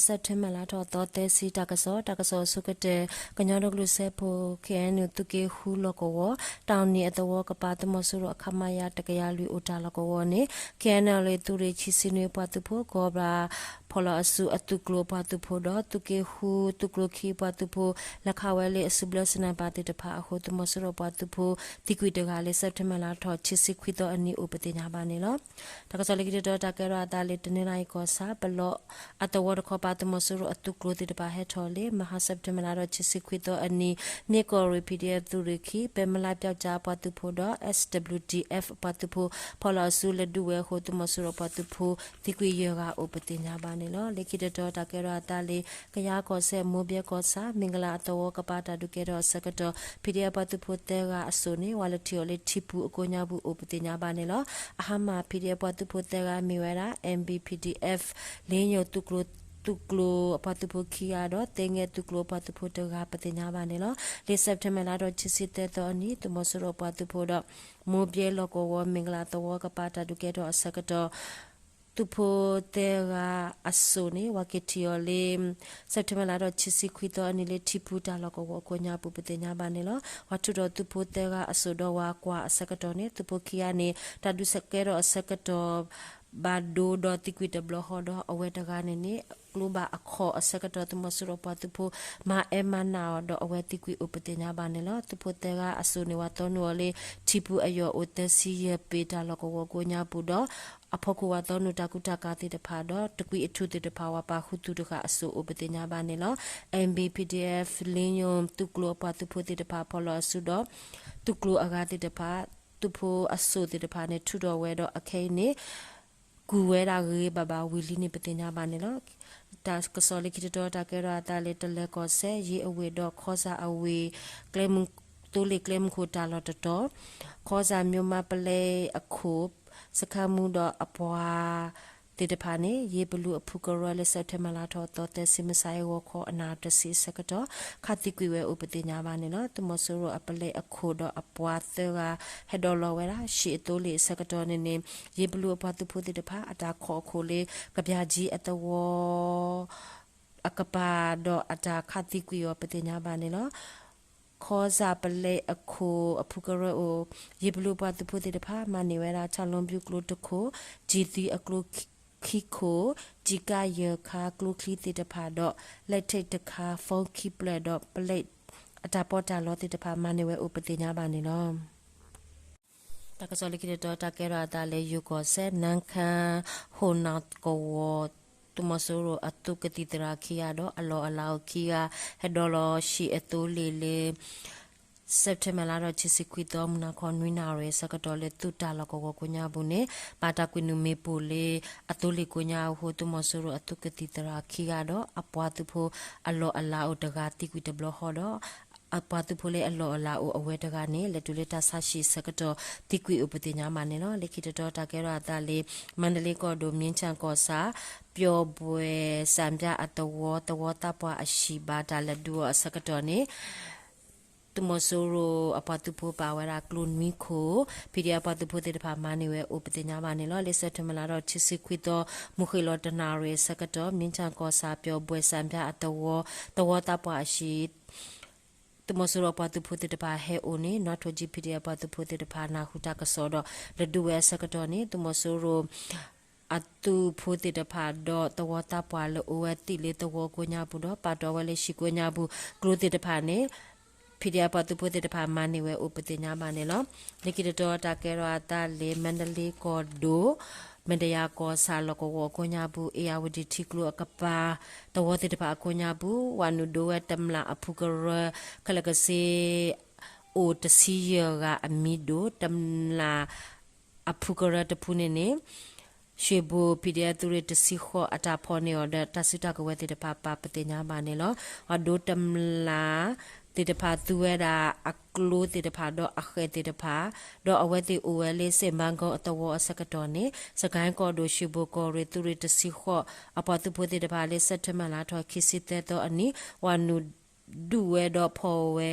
စဲးပထ့ဘၢၣ်လါထီၣ်သီသၢဆံ တၢ်ကစီၣ်, တၢ်ကစီၣ်အဆိကတၢၢ်, ကညီဒီကလုာ်စၢဖှိၣ် ခ့ၣ်အဲၣ်ယူၣ် သုးက့ဃုလီၢ်ကဝီၤ တၢ်အီၣ်နံၣ်အသဝီကပၤ သုးမီၤစိရိၤအ ခမရ တကယၤလွံၢ်အိၣ်တၢ်လီၢ်ကဝီၤန့ၣ် ခ့ၣ်အဲၣ်ယူၣ် သုးရ့ၣ်ခံဆံနွံအပှၤသုးဖိ ကီၢ်ဘြၣ် ဖီၣ်လီၤအစုအသုးကျိၤအပှၤသုးဖိဒီး သုးက့ဃု သုးကျိၤခံအပှၤသုးဖိ လဲၤခးဝဲလၢအစုဘျၢ sniper သ့ၣ်တဖၣ်အဃိ သုးမီၤစိရိၤပှၤသုးဖိ သံကွံာ်တဂၤလၢ စဲးပထ့ဘၢၣ်လါထီၣ် ခံဆံခွံသီအနံၤအိၣ်ပသ့ၣ်ညါဘၣ်န့ၣ်လီၤ. တၢ်ကစီၣ်လၢခံတတီၤ တၢ်ကဲထီၣ်အသးလၢ တနီသရံၣ်ကီၢ်ဆၣ် ပလီအသဝီတခီပၤ သုးမီၤစိရိၤအသုးကျိၤသ့ၣ်တဖၣ်ဟဲထီၣ်လၢ မဟါ စဲးပထ့ဘၢၣ်လါထီၣ် ခံဆံခွံသီအနံၤ မ့ၢ်ကီၢ်ရ့ၣ် PDF သုးရ့ၣ်ခံ ပဲမလးပျီကၠါအပှၤသုးဖိဒီး SWDF အပှၤသုးဖိ ဖီၣ်လီၤအစုလဲၤဒုးဝဲအဃိ သုးမီၤစိရိၤပှၤသုးဖိ သံကွံာ်ယဲၢ်ဂၤအိၣ်ပသ့ၣ်ညါဘၣ်န့ၣ်လီၤ. လၢခံတတီၤ တၢ်ကဲထီၣ်အသးလၢ ကယၤကီၢ်စဲၣ် မိၢ်ဘဲကီၢ်ဆၣ် မ့ၢ်ကလးအသဝီကပၤတၢ်ဒုးကဲထီၣ်အဆၢကတီၢ် PDF ပှၤသုးဖိသၢဂၤအစိၣ်န့ၣ် ဝၤလဲၤထံၣ်အီၤလၢထံပူၤအကိးညါပူၤအိၣ်ပသ့ၣ်ညါဘၣ်န့ၣ်လီၤ. အဟါမၢ် PDF ပှၤသုးဖိသၢဂၤမ့ၢ်ဝဲဒၣ် MBPDF လ့ညိၣ် သုးကျိၤအပှၤသုးဖိခံဂၤဒီး သ့ငဲၢ်သုးကျိၤအပှၤသုးဖိတဂၤပသ့ၣ်ညါဘၣ်န့ၣ်လီၤ. လၢ စဲးပထ့ဘၢၣ်လါထီၣ် ခံဆံသၢသီအနံၤ သုးမီၤစိရိၤအပှၤသုးဖိဒီး မိၢ်ဘဲလီၢ်ကဝီၤ မ့ၢ်ကလးသဝီကပၤတၢ်ဒုးကဲထီၣ်အဆၢကတီၢ် သုးဖိသၢဂၤအစိၣ်န့ၣ် ဝၤက့ၤထံၣ်အီၤလၢ စဲးပထ့ဘၢၣ်လါထီၣ် ခံဆံခွံသီအနံၤလၢထံပူၤတၢ်လီၢ်ကဝီၤအကိးညါပူၤ ပသ့ၣ်ညါဘၣ်န့ၣ်လီၤ. ဝၤထုးထီၣ်သုးဖိသၢဂၤအစိၣ်ဒီးဝၤကွၢ်အဆၢကတီၢ်န့ၣ် သုးဖိခံဂၤန့ၣ် တၢ်ဒုးကဲထီၣ်အဆၢကတီၢ် ဘၣ်ဒိဒီးသံကွံာ်တဘျီဃီဒီး အဝဲတဂၤန့ၣ်န့ၣ် ကျိဘၣ်အခီၣ်အဆၢကတီၢ် သုးမီၤစိရိၤပှၤသုးဖိ မၤအဲၣ်မၤနးအီၤဒီး အဝဲသံကွံာ်အိၣ်ပသ့ၣ်ညါဘၣ်န့ၣ်လီၤ. သုးဖိသၢဂၤအစိၣ်န့ၣ် ဝၤသီနုာ်အီၤလၢ ထံပူၤအယီၢ်အိၣ်သၢဆံယဲၢ်ပ့ၤ တၢ်လီၢ်ကဝီၤကိးညါပူၤဒီး အဖီခိၣ်ဝၤသီနုာ်တၢ်ကူတၢ်ကၤသ့ၣ်တဖၣ်ဒီး တကွံာ်အထူၣ်သ့ၣ်တဖၣ် ဝၤပာ်ဃုာ်သုးတဂၤအစိၣ်အိၣ်ပသ့ၣ်ညါဘၣ်န့ၣ်လီၤ. MBPDF လ့ညိၣ် သုးကျိၤအပှၤသုးဖိသ့ၣ်တဖၣ် ဖီၣ်လီၤအစုဒီး သုးကျိၤအဂၤသ့ၣ်တဖၣ် သုးဖိအစိၣ်သ့ၣ်တဖၣ်န့ၣ် ထုးထီၣ်ဝဲဒီးအခဲအံၤန့ၣ် ကူၣ်ဝဲဒၣ်ဂ့ၤဂ့ၤဘၣ်ဘၣ်ဝံၤလံန့ၣ် ပသ့ၣ်ညါဘၣ်န့ၣ်လီၤ. တၢ်ကစီၣ်လၢခံတတီၤ တၢ်ကဲထီၣ်အသးလၢ တလၢၤကီၢ်စဲၣ် ယ့အဝ့ၢ်ဒီးခီစၣ်အဝ့ၢ် ကျဲမုၢ် သိလ့ၣ်ကျဲမုၢ်ခိၣ်တၢ်လီၢ်တတီၤ ခီစၣ် မၠိမါပလဲအခိၣ် စခါမူဒီးအပှၤသ့ၣ်တဖၣ်န့ၣ် ယ့ပလူၤအဖုကရၢလၢ စဲးပထ့ဘၢၣ်လါထီၣ်သီသၢဆံ မုၢ်ဆါအဂီၤခီ အနၣ်ရံၣ်တဆံအဆၢကတီၢ် ခးသံကွံာ်ဝဲအိၣ်ပသ့ၣ်ညါဘၣ်န့ၣ်လီၤ. သုးမီၤစိရိၤအပလဲအခိၣ်ဒီးအပှၤသၢဂၤ ဟဲဒိးလီၤဝဲဒၣ် ရှံၣ်အသိလ့ၣ်အဆၢကတီၢ်န့ၣ်န့ၣ် ယ့ပလူၤအပှၤသုးဖိသ့ၣ်တဖၣ် အတၢ်ခိးအခိၣ်လၢ ကဘျၣ်ကၠံအသဝီ အကပၤဒီးအတၢ်ခးသံကွံာ်အီၤပသ့ၣ်ညါဘၣ်န့ၣ်လီၤ. ခီစၣ်ပလဲအခိၣ်အဖုကရၢအိၣ် ယ့ပလူၤပှၤသုးဖိသ့ၣ်တဖၣ် မၤန့ၢ်ဝဲဒၣ် ဆၣ်လိဘျုးကျိတခိၣ်, ကၠံၣ်သံအကျိခံခိၣ်, ကၠံၣ်ကၣ်ယဲၢ်ခါကျိချံသ့ၣ်တဖၣ်ဒီး လက်ထိပ်တခါ phone ခံဖျၢၣ်ဒီး ပလဲအတၢ်ပီးတၢ်လီသ့ၣ်တဖၣ် မၤန့ၢ်ဝဲအိၣ်ပသ့ၣ်ညါဘၣ်န့ၣ်လီၤ. တၢ်ကစီၣ်လၢခံတတီၤ တၢ်ကဲထီၣ်အသးလၢ ယိၤကီၢ်စဲၣ် နါခါ ဟိၣ်နီၣ်ကဝီၤ သုးမီၤစိရိၤအသုးကသံၣ်သရၣ်ခံဂၤဒီး အလီၢ်အလၤအိၣ်ခံဂၤ ဟဲဒိးလီၤရှံၣ်အသိလ့ၣ်လၢ စဲးပထ့ဘၢၣ်လါထီၣ် ခံဆံခွံသီ မုၢ်နၤခီ နွံနၣ်ရံၣ်အဆၢကတီၢ်လၢ သုးတၢ်လီၢ်ကဝီၤကိးညါပူၤန့ၣ် ဘၣ်တၢ်ကွံာ်နုာ်မ့ၣ်ပိၢ်လၢ အသိလ့ၣ်ကိးညါအဃိ သုးမီၤစိရိၤအသုးကသံၣ်သရၣ်ခံဂၤဒီး အပှၤသုးဖိအလီၢ်အလၤအိၣ်တဂၤသံကွံာ်တဘျီဃီဒီး အပှၤသုးဖိလၢအလီၢ်အလၤအိၣ်အဝဲတဂၤန့ၣ် လဲၤတုၤလၢတၢ်ဆါဟံၣ်အဆၢကတီၢ် သံကွံာ်အိၣ်ပသ့ၣ်ညါဘၣ်န့ၣ်လီၤ. လၢခံတတီၤ တၢ်ကဲထီၣ်အသးလၢ မါဒလ့ကီၢ်ဒိၣ် မ့ၢ်ဆၣ်ကီၢ်ဆၣ် ပျီၣ်ဘွဲၣ်စၣ်ဘျါအသဝီ သဝီသးပှၢ်အဟံၣ်ဘၣ်တၢ်လဲၤဒုးအီၤအဆၢကတီၢ်န့ၣ် သုးမီၤစိရိၤအပှၤသုးဖိပာ်ဝဲဒၣ်ကျိနွံခိၣ် PDF အပှၤသုးဖိသ့ၣ်တဖၣ်မၤန့ၢ်ဝဲအိၣ်ပသ့ၣ်ညါဘၣ်န့ၣ်လီၤ. လၢစဲးပထ့ဘၢၣ်လါထီၣ် ခံဆံခွံသီ မုၢ်ဃ့ၢ်လီၤတနၣ်ရံၣ်အဆၢကတီၢ် မ့ၢ်ဆၣ်ကီၢ်ဆၣ် ပျီၣ်ဘွဲၣ်စၣ်ဘျါအသဝီ သဝီသးပှၢ်အဟံၣ် သုးမီၤစိရိၤအပှၤသုးဖိသ့ၣ်တဖၣ်ဟဲအိၣ်န့ၣ် နီၣ်ထိၣ်ကၠံ PDF အပှၤသုးဖိသ့ၣ်တဖၣ် နၢ်ဟူတၢ်ကစီၣ်ဒီး လဲၤဒုးဝဲအဆၢကတီၢ်န့ၣ် သုးမီၤစိရိၤ အသုးဖိသ့ၣ်တဖၣ်ဒီး သဝီသးပှၢ်လၢအိၣ်ဝဲသ့ၣ်လၢသဝီကိးညါပူၤဒီး ပာ်တီၢ်ဝဲလၢဟံၣ်ကိးညါပူၤ ကျိသ့ၣ်တဖၣ်န့ၣ် PDF အပှၤသုးဖိသ့ၣ်တဖၣ်မၤန့ၢ်ဝဲအိၣ်ပသ့ၣ်ညါဘၣ်န့ၣ်လီၤ. လၢခံတတီၤ တၢ်ကဲထီၣ်အသးလၢ မါဒလ့ကီၢ်ဒိၣ် မဲာ်တယၤကီၢ်ဆၣ်လီၢ်ကဝီၤအကိးညါပူၤ အ့ၣ်ယၣ်ဝတံၣ်ထံကျိအကပၤ သဝီသ့ၣ်တဖၣ်အကိးညါပူၤ ဝၤနုာ်ဒိဝဲတမျၢ်အဖုကရၢ ခဲလၢာ်ကဆ့ အိၣ်တဆံယဲၢ်ဂၤအမံၤဒိၣ် တမျၢ်အဖုကရၢတဖုန့ၣ်န့ၣ် ရွှ့ၣ်ဘိၣ် PDF သုးရ့ၣ်တဆံဃိး အတၢ်ဖီၣ်န့ၢ်အီၤဒီး တၢ်စုတၢ်ကဝဲၤသ့ၣ်တဖၣ်ပာ်ပသ့ၣ်ညါဘၣ်န့ၣ်လီၤ. အဒိတမျၢ်သ့ၣ်တဖၣ်သူဝဲဒၣ်အကျိသ့ၣ်တဖၣ်ဒီးအဃဲၣ်သ့ၣ်တဖၣ် ဒီးအဝဲသ့ၣ်အိၣ်ဝဲလၢစ့ၣ်မါကီအသဝီအဆၢကတီၢ်န့ၣ် စကဲၣ်ကီၢ်ဒိၣ် ရွှ့ၣ်ဘိၣ်ကီၢ်ရ့ၣ် သုးရ့ၣ်တဆံဃိး အပှၤသုးဖိသ့ၣ်တဖၣ်လၢ စဲးပထ့ဘၢၣ်လါထီၣ် ခံဆံသၢသီအနံၤ ဝၤနုာ် ဒုးဝဲဒီးဖီၣ်ဝဲ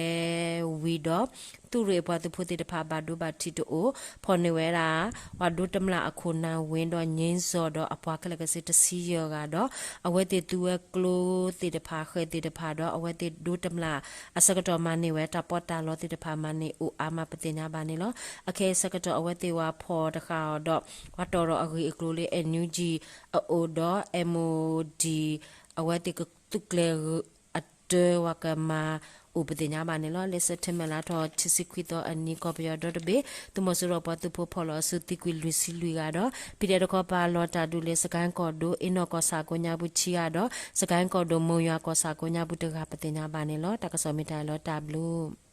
ဝံၤဒီး သုးရ့ၣ်အပှၤသုးဖိသ့ၣ်တဖၣ်ဘၣ်ဒိဘၣ်ထံးတအိၣ် ဖီၣ်န့ၢ်ဝဲဒၣ် ပှၤဒိတမျၢ်အခိၣ်နၢ်ဝ့ဒီး ငြိမ်းစော်ဒီးအပှၤခဲလၢာ်ခဲဆ့တဆံယဲၢ်ဂၤဒီး အဝဲသ့ၣ်သူဝဲကျိသ့ၣ်တဖၣ် ဃဲၣ်သ့ၣ်တဖၣ်ဒီး အဝဲသ့ၣ်ဒိတမျၢ်အဆၢကတီၢ်မၤန့ၢ်ဝဲ တၢ်ပီးတၢ်လီသ့ၣ်တဖၣ်မၤန့ၢ်အိၣ်အါမးပသ့ၣ်ညါဘၣ်န့ၣ်လီၤ. အခဲအံၤဆၢကတီၢ်အဝဲသ့ၣ်ဝဲဖီၣ်တဃာ်အီၤဒီး ပှၤတီၢ်ထီၣ်အဂ့ၢ်အကျိၤလၢ NUG အအိၣ်ဒီး MOD အဝဲသ့ၣ်ကသုးကျဲၤအတၢ်ဝဲကမၤအိၣ်ပသ့ၣ်ညါဘၣ်န့ၣ်လီၤ. လၢစဲးပထ့ဘၢၣ်လါထီၣ်ခံဆံခွံသီအနံၤ ကီၢ်ပယီၤဒီတဘ့ၣ် သုးမီၤစိရိၤပှၤသုးဖိဖီၣ်လီၤအစုသံကွံာ်လွံၢ်ဆံလွံၢ်ဂၤဒီး PDF တခီပၤလီၤတၢ်ဒုးလၢ စကဲၣ်ကီၢ်ဒိၣ် အ့နီၣ်ကီၢ်ဆၣ်ကိးညါပူၤခံဂၤဒီး စကဲၣ်ကီၢ်ဒိၣ် မိၢ်ယွၤကီၢ်ဆၣ်ကိးညါပူၤတဂၤပသ့ၣ်ညါဘၣ်န့ၣ်လီၤ. တၢ်ကစီၣ်မ့ၢ်တၢ်အံၤလီၤ. တၢ်ဘျုး